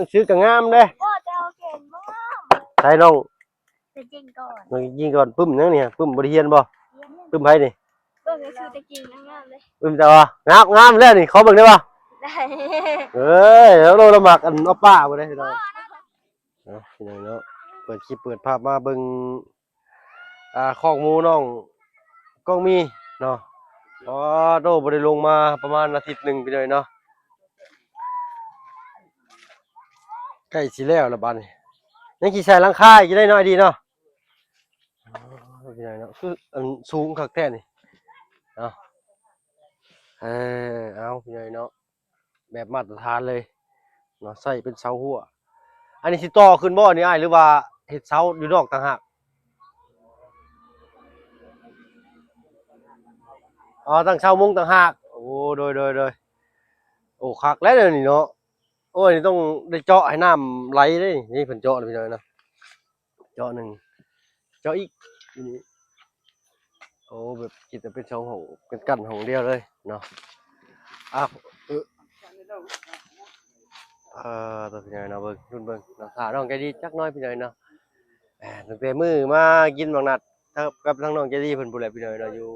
ໜັງສືກໍງາມເດ້. ບໍ່ ແຕ່ວ່າເກັ່ງບໍ່ງາມ. ໃສນ້ອງ? ແຕ່ຈິງກ່ອນ ນ້ອງຈິງກ່ອນ. ປຶ້ມຫຍັງນີ້? ປຶ້ມບໍ່ໄດ້ຮຽນບໍ່? ຮຽນ. ປຶ້ມໃຜນີ້? ເບິ່ງໜັງສືແຕ່ຈິງງາມເດ້. ປຶ້ມແຕ່ວ່າງາມ ງາມແລ້ວນີ້ ຂໍເບິ່ງໄດ້ບໍ່? ໄດ້. ເອີຍ ລາວ ລາວມັກອັນໂອປ້າບໍ່ໄດ້ພີ່ນ້ອງ. ເອົາ ພີ່ນ້ອງເນາະ ເປີດຄລິບເປີດພາບມາເບິ່ງ ອ່າ ຄອກໝູນ້ອງກ້ອງມີເນາະ. ອໍ ໂຕ ບໍ່ໄດ້ລົງມາປະມານອາທິດໜຶ່ງພີ່ນ້ອງເນາະ. ໃກ້ຊິແລ້ວລະບາດນີ້ ຍັງຊິໃສ່ຫຼັງຄາອີກໄດ້ໜ້ອຍດີເນາະ. ອໍ ພີ່ນ້ອງເນາະ ຄືອັນສູງຄັກແທ້ນີ້ເນາະ. ເອີ ເອົາ ພີ່ນ້ອງເນາະ ແບບມາດຕະຖານເລີຍເນາະ ໃສ່ເປັນເສົາຮົ້ວ. ອັນນີ້ຊິຕໍ່ຂຶ້ນບໍ່ນີ້ອ້າຍ ຫຼືວ່າເຮັດເສົາຢູ່ນອກຕ່າງຫາກ? ອໍ ຕັ້ງເສົາມຸງຕ່າງຫາກ. ໂອ້ ໂດຍ ໂດຍ ໂດຍ. ໂອ້ ຄັກແລ້ວນີ້ເນາະ. ໂອ້ ນີ້ຕ້ອງໄດ້ເຈາະໃຫ້ນ້ຳໄຫຼເດ້. ນີ້ເພິ່ນເຈາະແລ້ວພີ່ນ້ອງເນາະ. ເຈາະໜຶ່ງ ເຈາະອີກ. ໂອ້ ແບບຄິດວ່າເປັນສອງຫ້ອງ ເປັນກັ້ນຫ້ອງດຽວເລີຍເນາະ. ອ້າວ ເອີ ເອີ ໂຕພີ່ນ້ອງເນາະ ເບິ່ງ ລຸ້ນເບິ່ງເນາະ ຖ້ານ້ອງໃຈດີຈັກໜ້ອຍພີ່ນ້ອງເນາະ. ແໝ ຕັ້ງແຕ່ມື້ມາກິນບັກນັດກັບທາງນ້ອງໃຈດີເພິ່ນພຸ້ນແຫຼະພີ່ນ້ອງເນາະ ຢູ່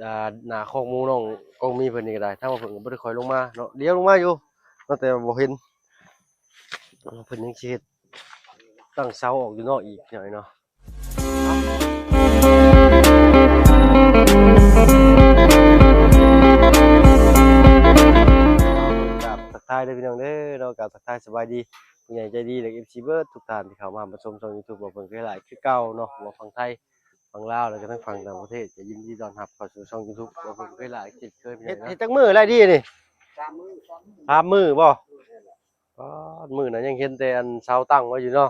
ອ່າ ໜ້າຄອກໝູນ້ອງກ້ອງມີເພິ່ນນີ້ກໍໄດ້ ທາງວ່າເພິ່ນກໍບໍ່ໄດ້ຄ່ອຍລົງມາເນາະ ຫຼຽວລົງມາຢູ່ເນາະ ແຕ່ວ່າບໍ່ເຫັນ. ເພິ່ນຍັງຊິເຮັດຕັ້ງເສົາອອກຢູ່ນອກອີກໜ້ອຍເນາະ. ກາບທັກທາຍເດີພີ່ນ້ອງເດີເນາະ ກາບທັກທາຍສະບາຍດີຜູ້ໃຫຍ່ໃຈດີ ແລະ ເອັຟຊີ ເບິດທຸກທ່ານທີ່ເຂົ້າມາຮັບຊົມຊ່ອງຢູທູບ ບໍ່ເພິ່ງເຄີຍຫຼາຍຄືເກົ່າເນາະ ບໍ່ຝັ່ງໄທ ຝັ່ງລາວ ແລ້ວກໍທັງຝັ່ງຕ່າງປະເທດ ກໍຍິນດີຕ້ອນຮັບເຂົ້າສູ່ຊ່ອງຢູທູບ ບໍ່ເພິ່ງເຄີຍຫຼາຍເຊັ່ນເຄີຍ. ເຮັດ ເຮັດຈັກມື້ແລ້ວດີນີ້? ສາມມື້ ສາມມື້. ສາມມື້ບໍ່? ປາດ ມື້ນັ້ນຍັງເຫັນແຕ່ອັນເສົາຕັ້ງໄວ້ຢູ່ເນາະ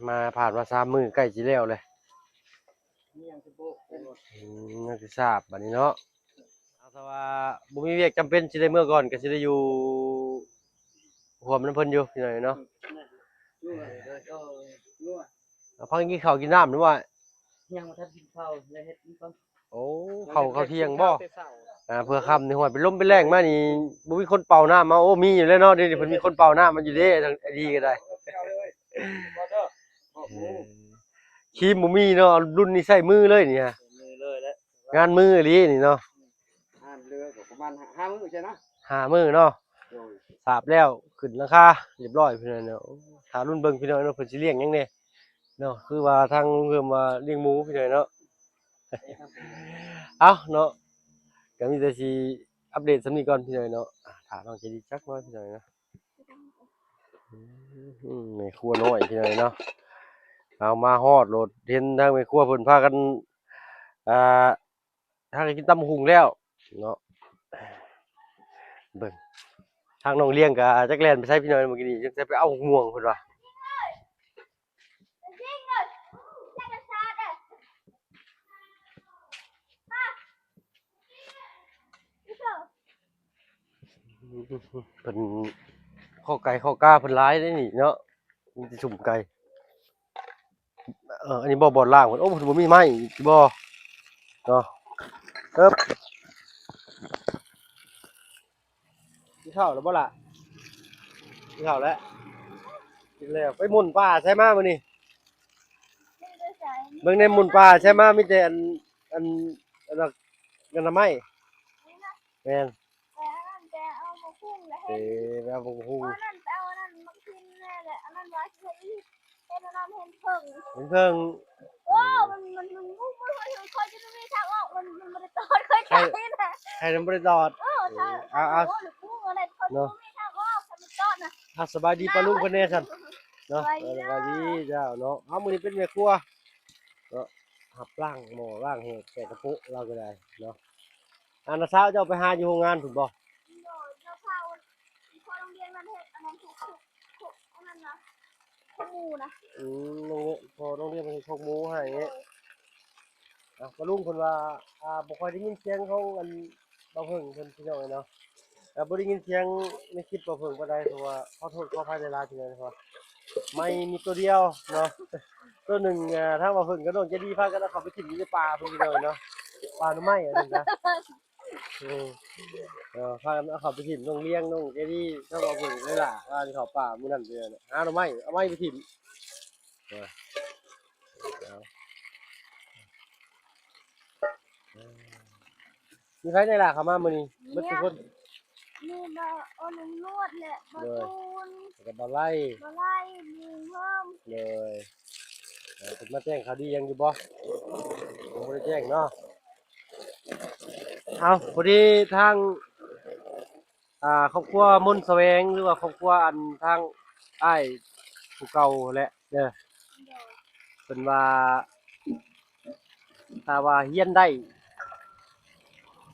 ມາຜ່ານມາສາມມື້ ໃກ້ຊິແລ້ວແລ້ວ. ອືມ ຍັງຊິຊາບບາດນີ້ເນາະ. ເອົາ ຖ້າວ່າບໍ່ມີວຽກຈຳເປັນຊິໄດ້ເມືອກ່ອນ ກໍຊິໄດ້ຢູ່ຮ່ວມນຳເພິ່ນຢູ່ພີ່ນ້ອງເນາະ. ເອົາ ພັກກິນເຂົ້າກິນນ້ຳຫຼືວ່າ? ຍັງບໍ່ທັນກິນເຂົ້າ ແລະເຮັດກ່ອນ. ໂອ້ ເຂົ້າ ເຂົ້າທ່ຽງບໍ່? ແຕ່ເຊົ້າ ອ່າ ເພື່ອຄ່ຳນີ້ ຫ້ວຍ ເປັນລົມເປັນແລ້ງມານີ້ ບໍ່ມີຄົນເປົ່ານ້ຳມາ. ໂອ້ ມີຢູ່ແລ້ວເນາະ ດຽວນີ້ເພິ່ນມີຄົນເປົ່ານ້ຳມາຢູ່ເດ້ ທາງໄອດີກໍໄດ້. ເອີ ຄຣີມບໍ່ມີເນາະ ລຸ້ນນີ້ໃຊ້ມືເລີຍນີ້ຮະ ມືເລີຍແຫຼະ ງານມືອີ່ຫຼີນີ້ເນາະ. ອ່າ ເຫຼືອກໍປະມານຫ້າມື້ໃຊ່ນະ ຫ້າມື້ເນາະ. ໂດຍ ສາບແລ້ວ ຂຶ້ນຫຼັງຄາຮຽບຮ້ອຍພີ່ນ້ອງເນາະ. ໂອ້ ຖ້າລຸ້ນເບິ່ງພີ່ນ້ອງເນາະ ເພິ່ນຊິລ້ຽງຫຍັງແດ່ເນາະ ຄືວ່າທາງລຸງເຮືອມວ່າລ້ຽງໝູພີ່ນ້ອງເນາະ. ເອົ້າເນາະ ກໍມີແຕ່ຊິອັບເດດສ່ຳນີ້ກ່ອນພີ່ນ້ອງເນາະ. ອ່າ ຖ້ານ້ອງໃຈດີຈັກໜ້ອຍພີ່ນ້ອງເນາະ. ອືມ ແມ່ຄົວນ້ອຍພີ່ນ້ອງເນາະ ເອົາ ມາຮອດໂລດ ເຫັນທາງແມ່ຄົວເພິ່ນພາກັນ ອ່າ ຫາກໍກິນຕຳບັກຫຸ່ງແລ້ວເນາະ. ເບິ່ງ ທາງນ້ອງລ້ຽງກໍຈັກແລ່ນໄປໃສພີ່ນ້ອງ ມື້ກີ້ນີ້ ຈັກໄປເອົາໝາກມ່ວງເພິ່ນວ່າ. ເພິ່ນ ຄອກໄກ່ຄອກກາເພິ່ນຫຼາຍເດ້ນີ້ເນາະ ມີແຕ່ຊຸມໄກ່. ເອີ ອັນນີ້ບໍ່ ບ່ອນລ້າງເພິ່ນ. ໂອ້ ເພິ່ນບໍ່ມີໄມ້ບໍ່ເນາະ. ເອີບ ກິນເຂົ້າແລ້ວບໍ່ລະ? ກິນເຂົ້າແລ້ວ ກິນແລ້ວ. ໄປໝຸ່ນປ່າໃສມາມື້ນີ້? ເບິ່ງໃນໝຸ່ນປ່າໃສມາ ມີແຕ່ອັນ ອັນ ອັນ ອັນນະໄມ້. ແມ່ນ ໄປເອົາໝາກຫຸ່ງແລ້ວ ເອີ ໄປເອົາໝາກຫຸ່ງ ອັນນັ້ນ ໄປເອົາອັນນັ້ນ ໝາກຫຸ່ງແນ່ແຫຼະ. ອັນນັ້ນວ່າຊິເຮັດອີ່ ເຫັນອັນນັ້ນເຫັນເຜິ້ງ ເຫັນເຜິ້ງ. ໂອ້ ມັນ ມັນ ມັນ ມັນ ຂ້ອຍຈະມີທາງອອກ ມັນ ມັນບໍ່ໄດ້ຕອດ ຂ້ອຍໃຈນະ ໃຫ້ມັນບໍ່ໄດ້ຕອດ. ເອີ ເອີ ເອົາ ເອົາ ເອົາ ເນາະ ຂ້ອຍຈະມີທາງອອກ ຄັນມັນຕອດນະ. ອ່ະ ສະບາຍດີປ້າລຸງເພິ່ນແດ່ຊັ້ນເນາະ. ສະບາຍດີ ສະບາຍດີເຈົ້າເນາະ. ເອົາ ມື້ນີ້ເປັນແມ່ຄົວເນາະ ຮັບລ້າງໝໍ້ລ້າງແຫ້ງ ແກະກະໂປະລາວກໍໄດ້ເນາະ. ອັນນ້າສາວເຈົ້າໄປຫາຢູ່ໂຮງງານພຸ້ນບໍ່? ໂດຍ ເຈົ້າພາ ພາໂຮງຮຽນນັ້ນເຮັດອັນນັ້ນ ທຸກ ທຸກ ທຸກ ອັນນັ້ນນະ ຂອງໝູນະ. ອືມ ໂຮງຮຽນ ພໍໂຮງຮຽນເຮັດຂອງໝູໃຫ້. ໂດຍ ອ່ະ ປ້າລຸງເພິ່ນວ່າ ອ່າ ບໍ່ຄ່ອຍໄດ້ຍິນສຽງຂອງອັນ ບ່າວເຜິ້ງເພິ່ນ ພີ່ນ້ອງເອີຍເນາະ. ແຕ່ບໍ່ໄດ້ຍິນສຽງໃນຄລິບບ່າວເຜິ້ງປານໃດ ເພາະວ່າ ຂໍໂທດຂໍອະໄພຫຼາຍໆ ພີ່ນ້ອງເນາະ ເພາະວ່າໄມມີຕົວດຽວເນາະ. ຕົວໜຶ່ງ ອ່າ ທາງບ່າວເຜິ້ງກັບນ້ອງໃຈດີພາກັນເອົາເຂົ້າໄປຖິ້ມຢູ່ໃນປ່າພຸ້ນ ພີ່ນ້ອງເນາະ ປ່າໜໍ່ໄມ້ອັນນັ້ນນະ. ເອີ ເອີ ພາກັນເອົາເຂົ້າໄປຖິ້ມ ນ້ອງລຽງ ນ້ອງເຈດີ ເຂົາເວົ້າເບິ່ງເລີຍລະ ວ່າຊິເຂົ້າປ່າມື້ນັ້ນເດ ຫາໜໍ່ໄມ້ ເອົາໄມ້ໄປຖິ້ມ ເອີ ເອົາ ເອີ ມີໃຜແດ່ລະເຂົ້າມາມື້ນີ້? ເບິດທຸກຄົນ ມີບ່າວ ໂອ ລຸງນວດ ແລະ ບ່າວຕູນ ແລ້ວກໍບ່າວໄລ ບ່າວໄລ ລຸງເພີ່ມ ໂດຍ ເອີ ເພິ່ນມາແຈ້ງຂ່າວດີຫຍັງຢູ່ບໍ່? ຍັງບໍ່ໄດ້ແຈ້ງເນາະ ເອົາ ພໍດີທາງ ອ່າ ຄອບຄົວມົນສະແຫວງ ຫຼືວ່າຄອບຄົວອັນທາງອ້າຍຜູ້ເກົ່າຫັ້ນແຫຼະເດີ ເພິ່ນວ່າ ຖ້າວ່າຮຽນໄດ້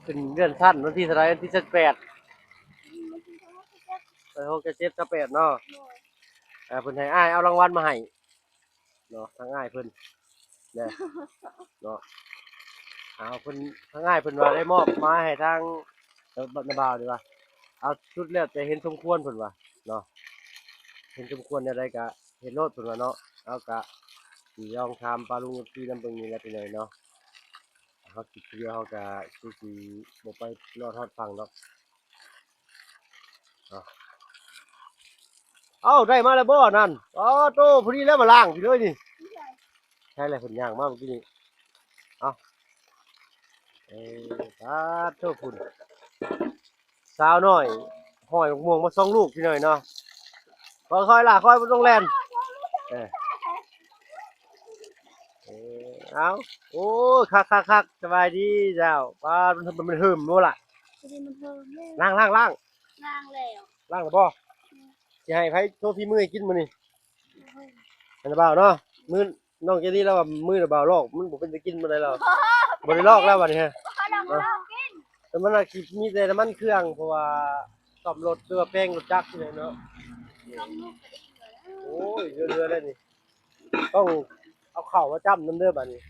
ຂຶ້ນເລື່ອນຊັ້ນວັນທີເທົ່າໃດ? ວັນທີຊາວແປດ ເອີ ຫົກ ເຈັດ ຊາວແປດເນາະ ເອີ ເພິ່ນໃຫ້ອ້າຍເອົາລາງວັນມາໃຫ້ ເນາະ ທາງອ້າຍເພິ່ນເດ້ເນາະ ເອົາ ເພິ່ນ ທາງອ້າຍເພິ່ນວ່າໄດ້ມອບມາໃຫ້ທາງ ເອີ ນາບ່າວນີ້ວ່າ ເອົາ ສຸດແລ້ວແຕ່ເຫັນສົມຄວນເພິ່ນວ່າເນາະ ເຫັນສົມຄວນແນວໃດກະເຮັດໂລດເພິ່ນວ່າເນາະ ເຮົາກະຊິລອງຖາມປ້າລຸງເອັຟຊີນຳເບິ່ງນີ້ແຫຼະ ພີ່ນ້ອງເນາະ ເຮົາຄິດຜູ້ດຽວເຮົາກະຄືຊິບໍ່ໄປລອດຮອດຝັ່ງດອກ. ເອົ້າ ໄດ້ມາແລ້ວບໍ່ນັ້ນ? ອໍ ໂຕ ພໍດີແລ້ວມາລ້າງພີ່ເອີຍນີ້ ໃຊ່ແລ້ວ ເພິ່ນຍ່າງມາເມື່ອກີ້ນີ້ ເອົ້າ ເອີ ປາດໂທ້ ພຸ້ນ ສາວນ້ອຍຫ້ອຍໝາກມ່ວງມາສອງລູກພີ່ນ້ອຍເນາະ ຄ່ອຍໆ ຫຼ້າ ຄ່ອຍ ບໍ່ຕ້ອງແລ່ນ ເອີ ເອີ ເອົ້າ ໂອ້ ຄັກໆໆ ສະບາຍດີເຈົ້າ ປາດ ມັນ ມັນເຫີມບໍ່ລະ? ພໍດີມັນເຫີມແລ້ວ ລ້າງໆໆ ລ້າງແລ້ວ ລ້າງແລ້ວບໍ່? ອືມ ຊິໃຫ້ໃຜໂຊຝີມືໃຫ້ກິນມື້ນີ້? ອືມ ໃຫ້ນາບ່າວເນາະ ມື້ ນ້ອງເຈດີລາວວ່າມື້ນາບ່າວລອກ ມັນບໍ່ເປັນຕາກິນປານໃດລາວ ບໍ່ໄດ້ລອກແລ້ວບັດນີ້ຮະ ບໍ່ໄດ້ລອກກິນ ແຕ່ມັນອາດຊິມີແຕ່ນ້ຳມັນເຄື່ອງ ເພາະວ່າສ້ອມລົດ ຫຼືວ່າແປງລົດຈັກນີ້ແຫຼະເນາະ ໂອ້ຍ ເຫຼືອໆ ແລ້ວນີ້ ຕ້ອງເອົາເຂົ້າມາຈ້ຳນຳເດີບາດນີ້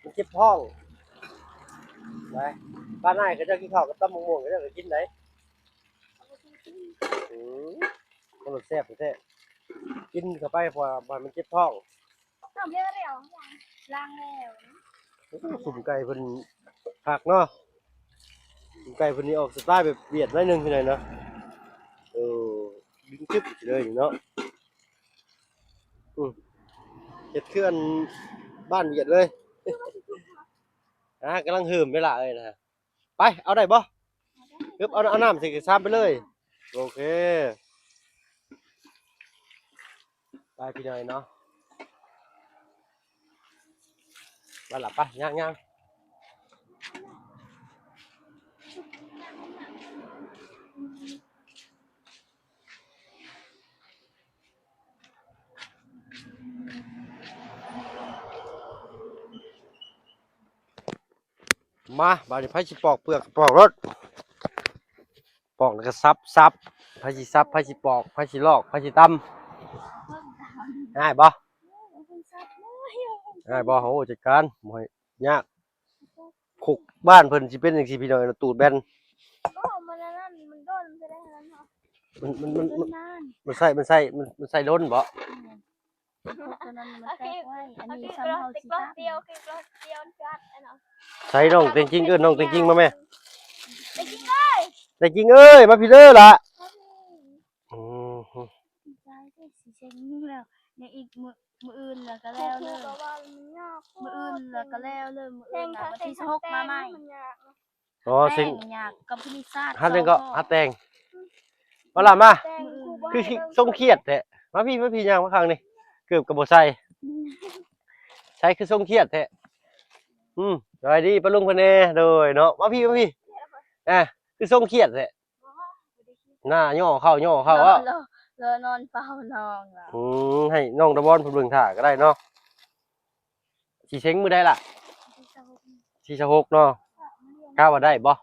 ມັນເຈັບທ້ອງ ໄປ ບ້ານອ້າຍເຂົາເຈົ້າກິນເຂົ້າກັບຕຳບັກມ່ວງ ເຂົາເຈົ້າກໍກິນໄດ໋ ອືມ ມັນແຊບແທ້ໆ ກິນເຂົ້າໄປ ເພາະວ່າມັນເຈັບທ້ອງ ລ້າງແລ້ວ ໂອ້ ຊຸມໄກ່ເພິ່ນຄັກເນາະ ຊຸມໄກ່ເພິ່ນນີ້ອອກສະໄຕລ໌ແບບຫວຽດໜ້ອຍໜຶ່ງ ພີ່ນ້ອງເນາະ ເອີ ດຶງຈຶບເລີຍເນາະ ອືມ ເຮັດຄືອັນບ້ານຫວຽດເລີຍ ອ່າ ກຳລັງເຫີມເວລາເອີຍນະ ໄປ ເອົາໄດ້ບໍ່? ເອີບ ເອົາ ເອົານ້ຳໃສ່ຊາມໄປເລີຍ ໂອເຄ ໄປພີ່ນ້ອງເນາະ ໄປລະ ໄປ ຍ່າງໆ. ມາ ບາດນີ້ໃຜຊິປອກເປືອກກໍປອກໂລດ ປອກແລ້ວກໍສັບ ສັບ ໃຜຊິສັບ ໃຜຊິປອກ ໃຜຊິລອກ ໃຜຊິຕຳ ງ່າຍບໍ່? ງ່າຍບໍ່? ໂອ້ ຈັດການ ບໍ່ໃຫ້ຍາກ ຄົກບ້ານເພິ່ນຊິເປັນຈັ່ງຊີ້ພີ່ນ້ອງ ຕູດແບນ ໂອ້ ມັນອັນນັ້ນ ມັນດົນ ມັນ ມັນ ມັນໃຊ້ ມັນໃຊ້ ມັນໃຊ້ດົນບໍ? ແມ່ນ ຕົວນັ້ນມັນແຕກໄວ້ ອັນນີ້ຊ້ຳເຮົາຊິຕັດ ໃສ່ນ້ອງແຕງຈິງ ເອີ້ນນ້ອງແຕງຈິງມາແມ່ ແຕງຈິງເອີຍ ແຕງຈິງເອີຍ ມາພີ້ເດີລະ ອືມ ດີໃຈເດ້ ຊິເຊັງແລ້ວ ຍັງອີກມື້ ມື້ອື່ນແລ້ວກໍແລ້ວເລີຍ ມື້ອື່ນແລ້ວກໍແລ້ວເລີຍ ມື້ອື່ນນະ ວັນທີສິບຫົກມາໃໝ່ ອໍ ເຊັງ ຍາກກັບພູລິຊາດ ຮັດຫຍັງເກາະ ສອງຂໍ້ ຮັດແຕ່ງ ມາລະມາ ຄືຊົງຄຽດແທ້ ມາພີ້ ມາພີ້ ຍ່າງມາຂ້າງນີ້ ເກີບກໍບໍ່ໃສ່ ໃສ່ຄືຊົງຄຽດແທ້ ອືມ ສະບາຍດີປ້າລຸງເພິ່ນແດ່ ໂດຍເນາະ ມາພີ້ ມາພີ້ ອ່າ ຄືຊົງຄຽດແທ້ ໜ້າຫຍໍ້ເຂົ້າ ຫຍໍ້ເຂົ້າ ເອີ ລໍ ລໍນອນເຝົ້ານ້ອງລະ ອືມ ໃຫ້ນ້ອງຕາບອນເພິ່ນເບິ່ງຖ້າກໍໄດ້ເນາະ ຊິເຊັງມື້ໃດລະ? ວັນທີຊາວຫົກ ຊາວຫົກເນາະ ກະວ່າໄດ້ບໍ່?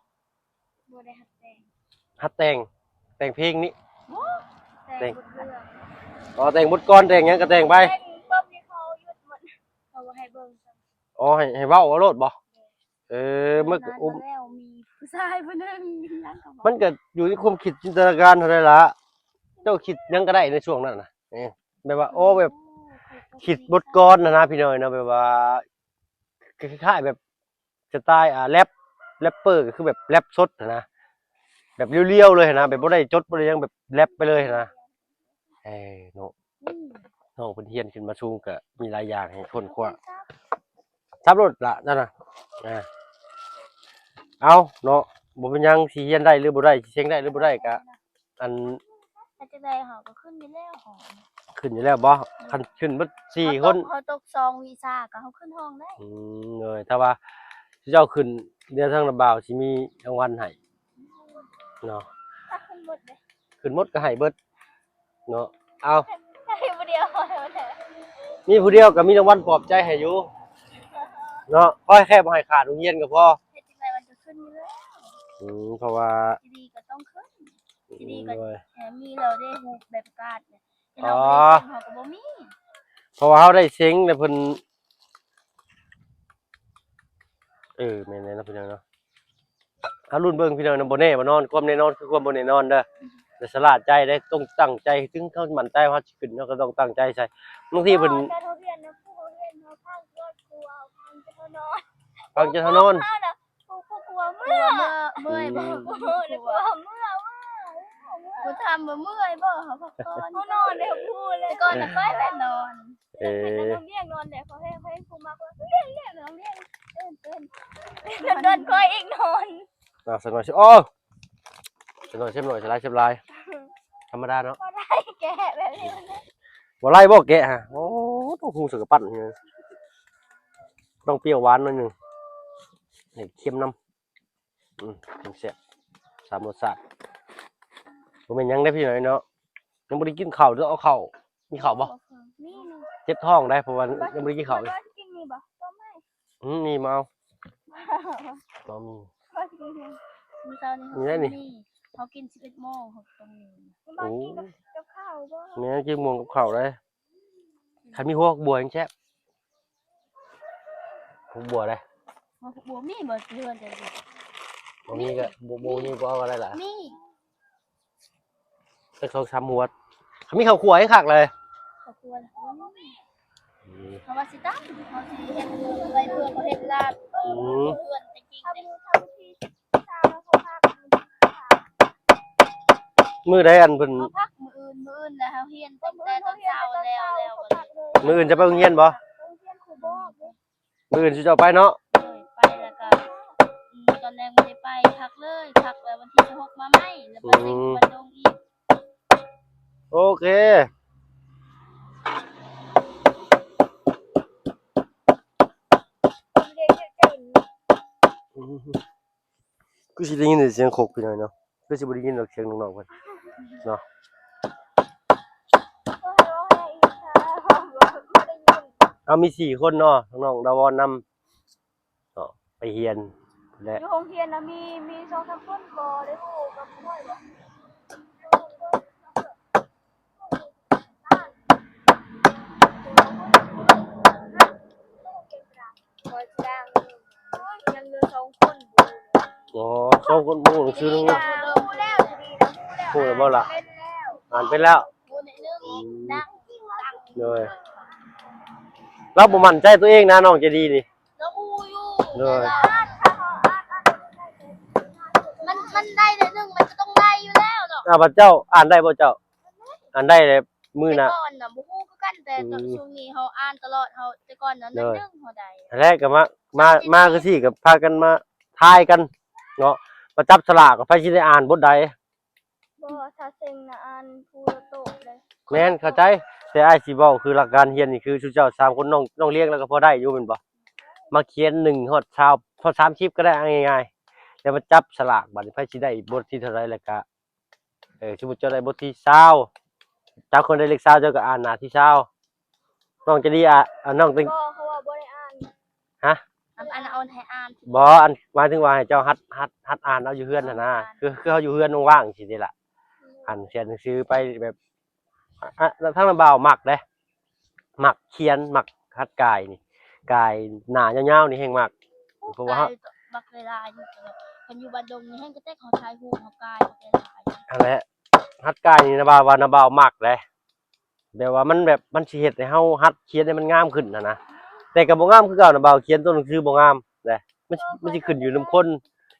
ບໍ່ໄດ້ຮັດແຕ່ງ ຮັດແຕ່ງ ແຕ່ງເພງນີ້ ໂອ້ ແຕ່ງ ແຕ່ງ ບົດເລື່ອງ ອໍ ແຕ່ງບົດກອນ ແຕ່ງຫຍັງກໍແຕ່ງໄປ ແຕ່ງເພິ່ນນີ້ເຂົາຢຸດໝົດ ເຂົາບໍ່ໃຫ້ເບິ່ງ ອໍ ໃຫ້ ໃຫ້ເວົ້າເອົາໂລດບໍ? ເອີ ມັນກໍອຸ້ມ ແລ້ວມີຜູ້ຊາຍຜູ້ໜຶ່ງ ມັນກໍຢູ່ໃນຄວາມຄິດຈິນຕະນາການເທົ່ານັ້ນລະ ເຈົ້າຄິດຫຍັງກໍໄດ້ໃນຊ່ວງນັ້ນນະ ເອີ ແບບວ່າ ໂອ້ ແບບຄິດບົດກອນຫັ້ນນະ ພີ່ນ້ອງເນາະ ແບບວ່າ ຄ້າຍໆ ແບບສະໄຕລ໌ ອ່າ ແຣັບ ແຣັບເປີກໍຄືແບບແຣັບສົດຫັ້ນນະ ແບບລຽວໆເລີຍຫັ້ນນະ ແບບບໍ່ໄດ້ຈົດບໍ່ໄດ້ຫຍັງ ແບບແຣັບໄປເລີຍຫັ້ນນະ. ເອີ ເນາະ ອືມ ນ້ອງເພິ່ນຮຽນຂຶ້ນມາສູງກໍມີຫຼາຍຢ່າງໃຫ້ຄົ້ນຄວ້າ. ຂັບລົດລະເຈົ້ານະ ອ່າ ເອົາເນາະ ບໍ່ເປັນຫຍັງ ຊິຮຽນໄດ້ຫຼືບໍ່ໄດ້ ຊິເສັງໄດ້ຫຼືບໍ່ໄດ້ກະ ອັນ ເຮັດຈັ່ງໃດເຮົາກໍຂຶ້ນຢູ່ແລ້ວ ຂຶ້ນຢູ່ແລ້ວບໍ່? ຄັນຂຶ້ນເບິດສີ່ຄົນ ເຮົາຕົກສອງວິຊາກໍເຮົາຂຶ້ນຫ້ອງໄດ້. ອືມ ໂດຍ ຖ້າວ່າເຈົ້າຂຶ້ນ ດຽວທາງນ້າບ່າວຊິມີລາງວັນໃຫ້ເນາະ ຖ້າຂຶ້ນໝົດເດ້ ຂຶ້ນໝົດກໍໃຫ້ເບິດເນາະ. ເອົາ ໃຫ້ຜູ້ດຽວ ມີຜູ້ດຽວກໍມີລາງວັນປອບໃຈໃຫ້ຢູ່ເນາະ ຂໍແຄ່ບໍ່ໃຫ້ຂາດໂຮງຮຽນກໍພໍ. ເຮັດຈັ່ງໃດມັນກໍຂຶ້ນຢູ່ແລ້ວ. ອືມ ເພາະວ່າ ຊິດີກໍຕ້ອງຂຶ້ນ ຊິດີກໍ ໂດຍ ເອີ ມີແລ້ວເດ້ ຮູບໃບປະກາດ ອໍ ເຮົາກໍບໍ່ມີ ເພາະວ່າເຮົາໄດ້ເສັງແລ້ວເພິ່ນ ເອີ ແມ່ນແລ້ວເນາະ ພີ່ນ້ອງເນາະ. ເຮົາລຸ້ນເບິ່ງພີ່ນ້ອງເນາະ ບໍ່ແນ່ບໍ່ນອນ ຄວາມແນ່ນອນຄືຄວາມບໍ່ແນ່ນອນເດີ ແຕ່ສະຫຼາດໃຈໄດ້ ຕ້ອງຕັ້ງໃຈ ເຖິງເຮົາໝັ້ນໃຈວ່າເຮົາຊິຂຶ້ນ ເຮົາກໍຕ້ອງຕັ້ງໃຈໃສ່. ບາງທີເພິ່ນ ເຈົ້າທະບຽນນະ ຜູ້ເຮົາຮຽນເຮົາຟັງຮອດຄູເຮົາຟັງຈົນເຮົານອນ ຟັງຈົນເຮົານອນ ເຮົານະ ຜູ້ ຜູ້ ຜູ້ເມື່ອ ເມື່ອຍບໍ່ ອືມ ຜູ້ ຜູ້ ຜູ້ເມື່ອ ເມື່ອ ເມື່ອ ຜູ້ທຳບໍ່ເມື່ອຍບໍ່ ເຮົາພັກຜ່ອນ ເຮົານອນແລ້ວຜູ້ແລ້ວ ແຕ່ກ່ອນນະຂ້ອຍແມ່ນນອນ. ເອີ ເພິ່ນນະ ນ້ອງວຽງນອນແລ້ວ ເຂົາແຮງ ເຂົາແຮງຜູ້ມາກວ່າ ວຽງ ວຽງ ນອນ ນອນ ນອນ ຂ້ອຍອີກນອນ. ອ່າ ສັກໜ້ອຍຊິ ໂອ້ ສັກໜ້ອຍ ເຊບໜ້ອຍ ສະຫຼາຍ ເຊບຫຼາຍ ທຳມະດາເນາະ ບໍ່ໄດ້ແກະແບບນີ້ ບໍ່ໄດ້ບໍ່ແກະຫະ. ໂອ້ ຕ້ອງຫຸງໃສ່ກະປັ້ນ ຕ້ອງປ່ຽວຫວານໜ້ອຍໜຶ່ງ ໃຫ້ເຄັມນຳ. ອືມ ແຊບ ສາມລົດຊາດ ບໍ່ແມ່ນຫຍັງເດ້ພີ່ນ້ອງເນາະ ຍັງບໍ່ໄດ້ກິນເຂົ້າເດີ. ເອົາເຂົ້າ ມີເຂົ້າບໍ່? ມີ ເຈັບທ້ອງໄດ໋ ເພາະວ່າຍັງບໍ່ໄດ້ກິນເຂົ້າ. ກິນນີ້ບໍ່? ຕົ້ມໃຫ້ ອືມ ມີ ມາເອົາ ບໍ່ມີ ມື້ເຊົ້ານີ້ ມີໄດ໋ນີ້ ເຮົາກິນສິບເອັດໂມງ ເຮົາຕ້ອງມີ. ໂອ້ ກິນກັບ ກັບເຂົ້າບໍ່? ແມ່ນ ກິນມ່ວງກັບເຂົ້າໄດ໋. ຄັນມີຫົວບັວແຮງແຊບ ຫົວບົວເດ້. ບໍ່ມີບໍ່ເຮືອນຈັ່ງຊີ້? ບໍ່ມີກໍບໍ່ ບໍ່ມີບໍ່ເອົາກໍໄດ້ລະ. ມີ ຈັກສອງສາມຫົວ. ຄັນມີເຂົ້າຂົ້ວແຮງຄັກເລີຍ. ເຂົ້າຂົ້ວນະ ອືມ ເຮົາວ່າຊິຕຳ ເຮົາຊິເຮັດໄວ້ເພື່ອເຂົາເຮັດລາບ. ອືມ ເຮືອນແຕ່ກິນເດ້. ມື້ໃດອັນເພິ່ນ ເຮົາພັກມື້ອື່ນ ມື້ອື່ນນະ ເຮົາຮຽນຕັ້ງແຕ່ຕອນເຊົ້າແລ້ວ ແລ້ວ ມື້ອື່ນຈະໄປໂຮງຮຽນບໍ່? ມື້ອື່ນຊິເຈົ້າໄປເນາະ. ໂດຍ ໄປແລ້ວກໍ ອືມ ຕອນແລງບໍ່ໄດ້ໄປ ພັກເລີຍ ພັກແລ້ວວັນທີສິບຫົກມາໃໝ່ ແລ້ວໄປເສັງຢູ່ ອືມ ວັນດົງອີກ. ໂອເຄ ຄືຊິໄດ້ຍິນແຕ່ສຽງຄົກພີ່ນ້ອງເນາະ ຄືຊິບໍ່ໄດ້ຍິນດອກສຽງນ້ອງໆເພິ່ນເນາະ. ເອົາ ມີສີ່ຄົນເນາະ ນ້ອງດາວອນນຳເນາະ ໄປຮຽນແຫຼະ. ຢູ່ໂຮງຮຽນນະ ມີ ມີສອງສາມຄົນບໍ່ໄດ້ຮູ້ກັບຂ້ອຍບໍ່? ອໍ ສອງຄົນບໍ່ຮູ້ໜັງສືໜັງ ຮູ້ແລ້ວບໍ່ລະ? ອ່ານເປັນແລ້ວ. ອືມ ໂດຍ ລາວບໍ່ໝັ້ນໃຈຕົວເອງນະ ນ້ອງໃຈດີນີ້. ລາວຮູ້ຢູ່ ໂດຍ ມັນ ມັນໄດ້ໜ້ອຍໜຶ່ງ ມັນກໍຕ້ອງໄດ້ຢູ່ແລ້ວເນາະ. ອ່າ ບາດເຈົ້າອ່ານໄດ້ບໍ່ເຈົ້າ? ອ່ານໄດ້ແຫຼະ ມື້ໜ້າ ແຕ່ກ່ອນນະບໍ່ຮູ້ຄືກັນ ແຕ່ ອືມ ຊ່ວງນີ້ເຮົາອ່ານຕະຫຼອດ. ເຮົາ ແຕ່ກ່ອນນະ ໂດຍ ໜ້ອຍໜຶ່ງເຮົາໄດ້ ຫັ້ນແຫຼະ ກໍມາ ມາ ມາຄືຊີ້ ກໍພາກັນມາທາຍກັນເນາະ ມາຈັບສະຫຼາກ ໃຜຊິໄດ້ອ່ານບົດໃດ? ບໍ່ ຖ້າເສັງນະອ່ານຜູ້ລະໂຕະເດ້. ແມ່ນ ເຂົ້າໃຈ ແຕ່ອ້າຍຊິເວົ້າຄືຫຼັກການຮຽນນີ້ ຄືຊຸມເຈົ້າສາມຄົນ ນ້ອງ ນ້ອງລ້ຽງແລ້ວກໍພໍໄດ້ຢູ່ແມ່ນບໍ່? ມາຂຽນໜຶ່ງຮອດຊາວ ຮອດສາມສິບກໍໄດ້ ເອົາງ່າຍໆ ແລ້ວມາຈັບສະຫຼາກ ບາດນີ້ໃຜຊິໄດ້ບົດທີເທົ່າໃດ ແລ້ວກະ ເອີ ສົມມຸດເຈົ້າໄດ້ບົດທີຊາວ ເຈົ້າຄົນໄດ້ເລກຊາວ ເຈົ້າກໍອ່ານໜ້າທີຊາວ. ນ້ອງຈະດີ ອ່າ ນ້ອງເຕັງ ບໍ່ ເຂົາວ່າບໍ່ໄດ້ອ່ານ. ຮະ? ອັນ ອັນ ເອົາໃຫ້ອ່ານ ບໍ່ ອັນ ໝາຍເຖິງວ່າໃຫ້ເຈົ້າຫັດ ຫັດ ຫັດອ່ານເອົາຢູ່ເຮືອນຫັ້ນນະ ຄື ຄືເຮົາຢູ່ເຮືອນວ່າງໆ ຈັ່ງຊີ້ເດ້ລະ. ອືມ ອ່ານຂຽນໜັງສືໄປແບບ ອ່ະ ທາງນ້າບ່າວມັກເດ້ ມັກຂຽນ ມັກຫັດກາຍນີ້ ກາຍໜ້າຍາວໆນີ້ແຮງມັກ ເພາະວ່າເຮົາ ກາຍບັກຫຼາຍໆຢູ່ ຄັນຢູ່ບ້ານດົງນີ້ແຮງກະແຕກ ເຮົາຖ່າຍຮູບເຮົາກາຍບັກຫຼາຍໆ ຫັ້ນແຫຼະ. ຫັດກາຍນີ້ນະບ່າວວ່າ ນະບ່າວມັກເດ້ ແບບວ່າມັນແບບ ມັນຊິເຮັດໃຫ້ເຮົາຫັດຂຽນໃຫ້ມັນງາມຂຶ້ນຫັ້ນນະ ແຕ່ກໍບໍ່ງາມຄືເກົ່ານະບ່າວ ຂຽນຕົວໜັງສືບໍ່ງາມເດ້. ມັນ ມັນຊິຂຶ້ນຢູ່ນຳຄົນ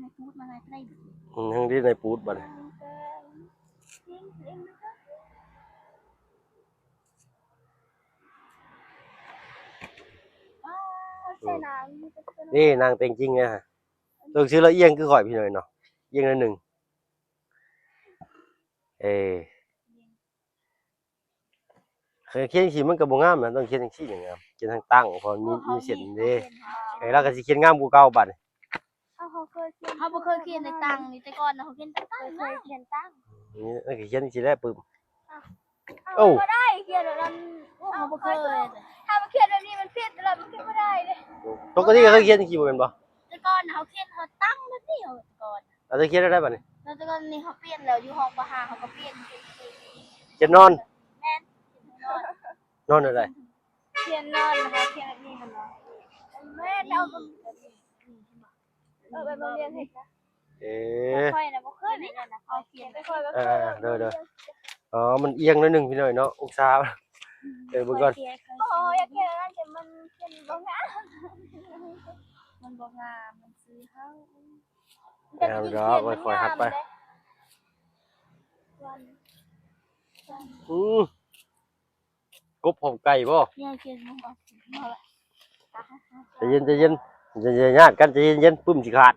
ນາຍປູດມານາຍໄຕ ອືມ ຍັງໄດ້ນາຍປູດບັດນີ້. ນີ້ນາງແຕ່ງຈິງນະ ຕົວໜັງສືລາວອຽງຄືຂ້ອຍພີ່ນ້ອງເນາະ ອຽງໜ້ອຍໜຶ່ງ. ເອີ ຄັນຂຽນຈັ່ງຊີ້ມັນກໍບໍ່ງາມນະ ຕ້ອງຂຽນຈັ່ງຊີ້ຈັ່ງງາມ ຂຽນທາງຕັ້ງ ເພາະມີ ມີເສັ້ນເດ້. ເອີ ລາວກໍຊິຂຽນງາມກວ່າເກົ່າບັດນີ້. ເຮົາ ເຮົາເຄີຍຂຽນ ເຮົາບໍ່ເຄີຍຂຽນໃນຕັ້ງນີ້ ແຕ່ກ່ອນນະ ເຮົາຂຽນຕັ້ງ ເຄີຍຂຽນຕັ້ງ ນີ້ ເອີ ຂຽນຈັ່ງຊີ້ແຫຼະປຶ້ມ. ເອົ້າ ໂອ້ ບໍ່ໄດ້ ຂຽນແບບນັ້ນ ໂອ້ ເຮົາບໍ່ເຄີຍ ຖ້າມັນຂຽນແບບນີ້ມັນຜິດແລ້ວ ມັນຂຽນບໍ່ໄດ້ເດ້. ປົກກະຕິເຮົາຂຽນຈັ່ງຊີ້ບໍ່ແມ່ນບໍ່? ແຕ່ກ່ອນເຮົາຂຽນ ເຮົາຕັ້ງແບບນີ້ ເຮົາແຕ່ກ່ອນ. ເອົາ ເຈົ້າຂຽນແນວໃດບັດນີ້? ແລ້ວແຕ່ກ່ອນນີ້ເຮົາປ່ຽນແລ້ວ ຢູ່ຫ້ອງ ປ.ຫ້າ ເຮົາກໍປ່ຽນ ຂຽນນອນ ແມ່ນ ຂຽນນອນ ນອນແນວໃດ? ຂຽນນອນ ແລ້ວກໍຂຽນແບບນີ້ຫັ້ນນະ ແມ່ນ ເອົາ ເອີ ໄປໂຮງຮຽນເຮັດນະ. ເອີ ຂ້ອຍນະບໍ່ເຄີຍເລີຍນະ ຂ້ອຍຂຽນ ຂ້ອຍບໍ່ເຄີຍ. ເອີ ໂດຍໆ ອໍ ມັນອຽງໜ້ອຍໜຶ່ງພີ່ນ້ອງເນາະ ອົງສາ. ເອີ ເບິ່ງກ່ອນ ໂອ້ຍ ຢາກຂຽນອັນນັ້ນ ແຕ່ມັນຂຽນບໍ່ງາມ ມັນບໍ່ງາມ ມັນຊື່ເຮົາ ງາມດອກ ຄ່ອຍໆ ຫັດໄປ. ອືມ ກົບຫອມໄກ່ບໍ່? ໃຈເຢັນ ໃຈເຢັນ ຢ່າຍາດກັນ ໃຈເຢັນໆ ປຶ້ມຊິຂາດ.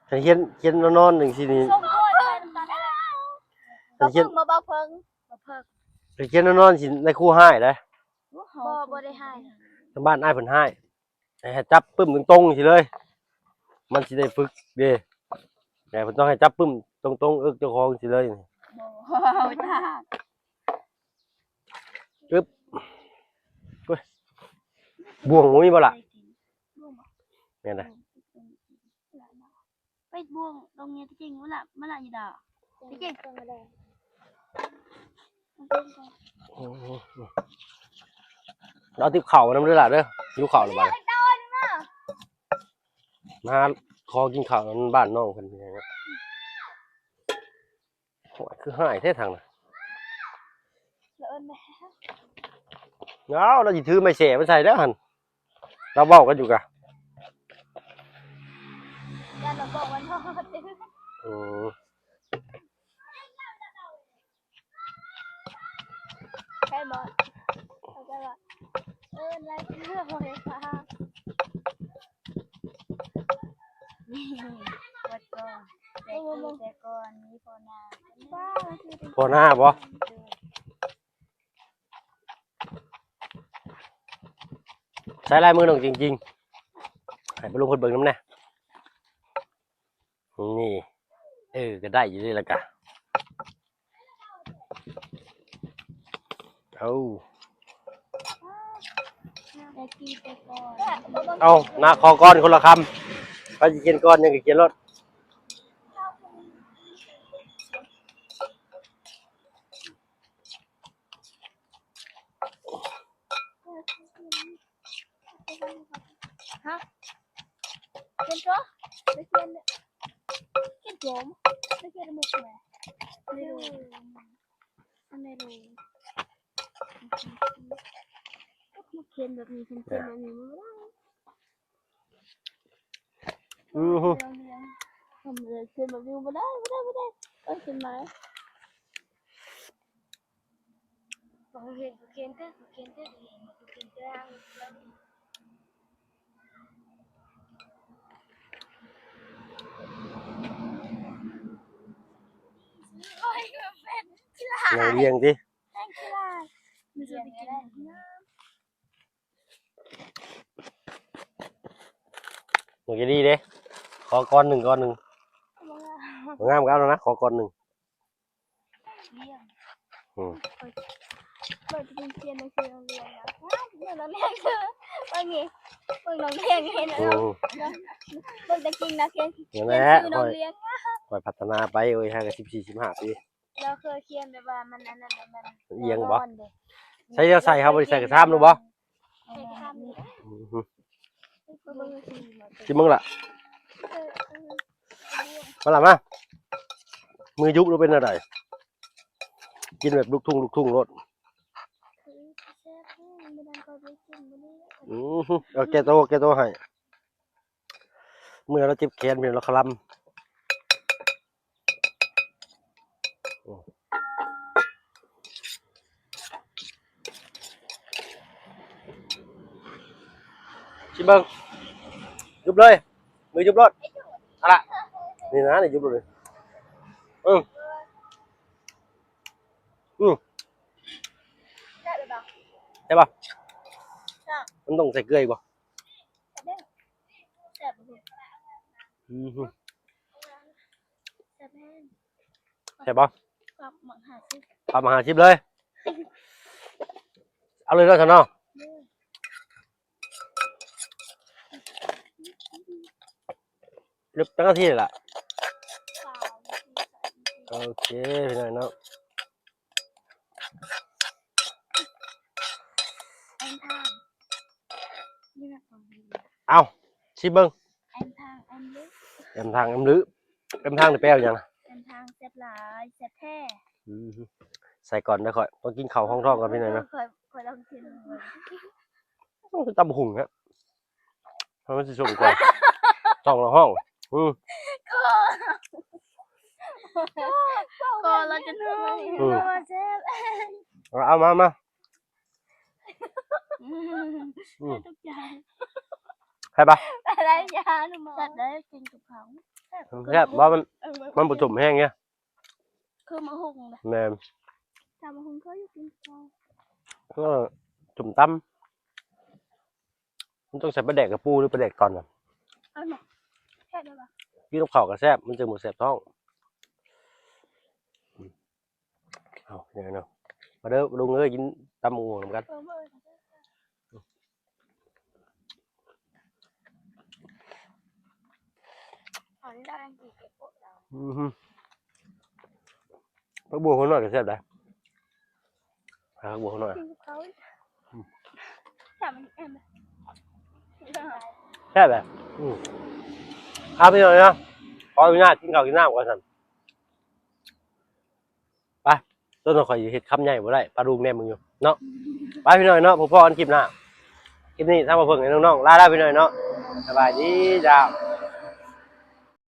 ຄັນຂຽນ ຂຽນນອນໆ ຈັ່ງຊີ້ນີ້ ຄັນຂຽນ ບໍ່ເບິ່ງ ບໍ່ເບິ່ງ ຄັນຂຽນນອນໆ ຊິນາຍຄູຮ້າຍເດ້. ບໍ່ ບໍ່ໄດ້ຮ້າຍ ທາງບ້ານອ້າຍເພິ່ນຮ້າຍ. ໃຫ້ ໃຫ້ຈັບປຶ້ມຕົງໆ ຊີ້ເລີຍ ມັນຊິໄດ້ຝຶກເດ້. ແຕ່ເພິ່ນຕ້ອງໃຫ້ຈັບປຶ້ມຕົງໆ ເອິກເຈົ້າຂອງຊີ້ເລີຍ. ບໍ່ ບໍ່ຈັກ. ອຶບ ໂອ້ຍ ບ່ວງບໍ່ມີບໍ່ລະ? ແມ່ນລະ. ໄປບ່ວງຕົງນີ້ ທີ່ຈິງມັນລະ ມັນລະຢູ່ດອກ ທີ່ຈິງ. ເອົາຕິບເຂົ້ານຳເດີຫຼ້າເດີ ຫິວເຂົ້າແລ້ວບາດນີ້. ມາຂໍກິນເຂົ້ານຳບ້ານນ້ອງເພິ່ນ. ໂອ້ຍ ຄືຮ້າຍແທ້ທາງນັ້ນ. ລະເອີ້ນແມ່ ເອົາ ລະຊິຖືໄມ້ແສ້ມາໃສ່ແລ້ວຫັ້ນ ລາວເວົ້າກັນຢູ່ກະ ຢ້ານລາວບອກວ່ານອນ. ອືມ ໃຊ່ບໍ່? ເຂົາຈະວ່າ ເອີ້ນລາຍຊື່ບໍ່ໄດ້ຟັງ. ແຕ່ກີ້ແຕ່ກ່ອນມີພໍ່ນາ ພໍ່ນາບໍ່? ໃຊ້ລາຍມືນ້ອງຈິງໆ ໃຫ້ປ້າລຸງເພິ່ນເບິ່ງນຳແດ່. ນີ້ ເອີ ກະໄດ້ຢູ່ເດ້ລະກະ. ເອົາ ແຕ່ກີ້ແຕ່ກ່ອນ ເອົາ ນາ ຂໍກ່ອນຄົນລະຄຳ ໃຜຊິຂຽນກ່ອນຫຍັງກະຂຽນໂລດ. ຮະ ຂຽນໂຕ ຂຽນ ຂຽນໂຕ ຂຽນໝົດແຫຼະ ເມໂລ ເມໂລ ຂຽນແບບນີ້ ຂຽນແບບນີ້ບໍ່ໄດ້. ອືຮຶ ທຳເລີຍ ຂຶ້ນມາວິວບໍ່ໄດ້ ບໍ່ໄດ້ ບໍ່ໄດ້ ເອີ ຂຶ້ນມາ. ບໍ່ເຫັນ ບໍ່ເຫັນເດີ ບໍ່ເຫັນເດີ ບໍ່ເຫັນເດີ. ໂອ້ຍ ມັນເປັນຂີ້ລາຍ ນັ່ງລຽງຕິ ແມ່ນຂີ້ລາຍ ມັນຊິໄປກິນ. ມັນກະດີເດ້ ຂໍກ່ອນໜຶ່ງ ກ່ອນໜຶ່ງ ບໍ່ງາມ ບໍ່ງາມກະເອົາແລ້ວນະ ຂໍກ່ອນໜຶ່ງ. ອືມ ເບິ່ງແຕ່ກິງນະ ເບິ່ງແຕ່ກິງນະ ຂ້ອຍພັດທະນາໄປເວີຍ ຫາກະສິບສີ່ ສິບຫ້າປີ. ລາວເຄີຍຂຽນແບບວ່າມັນອັນນັ້ນ ມັນ ມັນອຽງບໍ່? ໃສ່ ໃສ່ ເຮົາບໍ່ໄດ້ໃສ່ກະຊາມ ຮູ້ບໍ່? ອືຮຶ ຊິເບິ່ງລະ ມາລະມາ ມືຍຸບລະເປັນແນວໃດ? ກິນແບບລູກທຸ່ງ ລູກທຸ່ງໂລດ. ອືຮຶ ເອົາແກ້ໂຕ ແກ້ໂຕໃຫ້. ເມື່ອຍລາວເຈັບແຂນ ເປັນລາວຄະລຳ. ຊິເບິ່ງ ຍຸບເລີຍ ມືຍຸບໂລດ ເອົາລະ ນີ້ນະ ນີ້ຍຸບໂລດ ເອີ ອືມ ແຊບບໍ່? ແຊບ ມັນຕ້ອງໃສ່ເກືອອີກບໍ່? ແຊບ ອືມ ແຊບແຮງ ແຊບບໍ່? ປັບໝາກຫ້າສິບ ປັບໝາກຫ້າສິບເລີຍ ເອົາເລີຍເນາະ ຊັ້ນເນາະ. ເລັບຈັກນາທີລະ? ໂອເຄ ພີ່ນ້ອງເນາະ ເອົາ ຊິເບິ່ງ ແອມທາງແອມລື ແອມທາງແອມລື ແອມທາງນີ້ແປວ່າຫຍັງນະ? ແອມທາງແຊບຫຼາຍ ແຊບແທ້ ອືມ ໃສ່ກ່ອນເດີ ຂ້ອຍຕ້ອງກິນເຂົ້າຮອງທ້ອງກ່ອນ ພີ່ນ້ອງເນາະ ຂ້ອຍ ຂ້ອຍລອງກິນເບິ່ງ ໂອ້ ຄືຕຳບັກຫຸ່ງແທ້. ເຮົາມັນຊິສົ້ມກ່ອນ ຕ້ອງລະຮ້ອງ ອືມ ກໍລະຈົນຮ້ອງ ອືມ ແຊບ ເອົາມາ ມາ ອືມ ຕົກໃຈ ແຊບປະ? ແຊບໄດ້ ກິນກັບເຂົ້າ ແຊບ ແຊບບໍ່? ມັນ ມັນບໍ່ສົ້ມແຮງເດ. ຄືໝາກຫຸ່ງນະ ແມ່ນ ຕຳໝາກຫຸ່ງເຂົາຢູ່ກິນເຂົ້າ ເອີ ສົ້ມຕຳ ມັນຕ້ອງໃສ່ປາແດກກະປູ ຫຼືປາແດກຕອນນະ? ເອົາແມ່ ແຊບເດ້ບໍ່? ກິນກັບເຂົ້າກະແຊບ ມັນຈຶ່ງບໍ່ແສບທ້ອງ. ເອົາ ເນາະ ມາເດີລຸງເອີຍ ກິນຕຳບັກຫຸ່ງນຳກັນ. ເອີ ມື້ອື່ນ ເອົາໄດ້ກິນເກັບໂປະແລ້ວ. ອືຮຶ ຜັກບົວຫົວໜ້ອຍກະແຊບໄດ໋. ຫາບັວໜ້ອຍ ກິນກັບເຂົ້າອີກ. ອືມ ແຊບ ມັນແອມ ແຊບແຫຼະ. ອືມ ເອົາ ພີ່ນ້ອງເນາະ ຂໍອະນຸຍາດກິນເຂົ້າກິນນ້ຳກ່ອນຊັ້ນ. ໄປ ຕົ້ນຂ້ອຍຊິເຮັດຄຳໃຫຍ່ບໍ່ໄດ້ ປາລຸງແນມເບິ່ງຢູ່ເນາະ. ໄປ ພີ່ນ້ອງເນາະ ພົບພໍ້ກັນຄລິບໜ້າ. ຄລິບນີ້ທາງບ່າວເຜິ້ງໃຫ້ນ້ອງໆ ລາລາ ພີ່ນ້ອງເນາະ. ສະບາຍດີ ເຈົ້າ.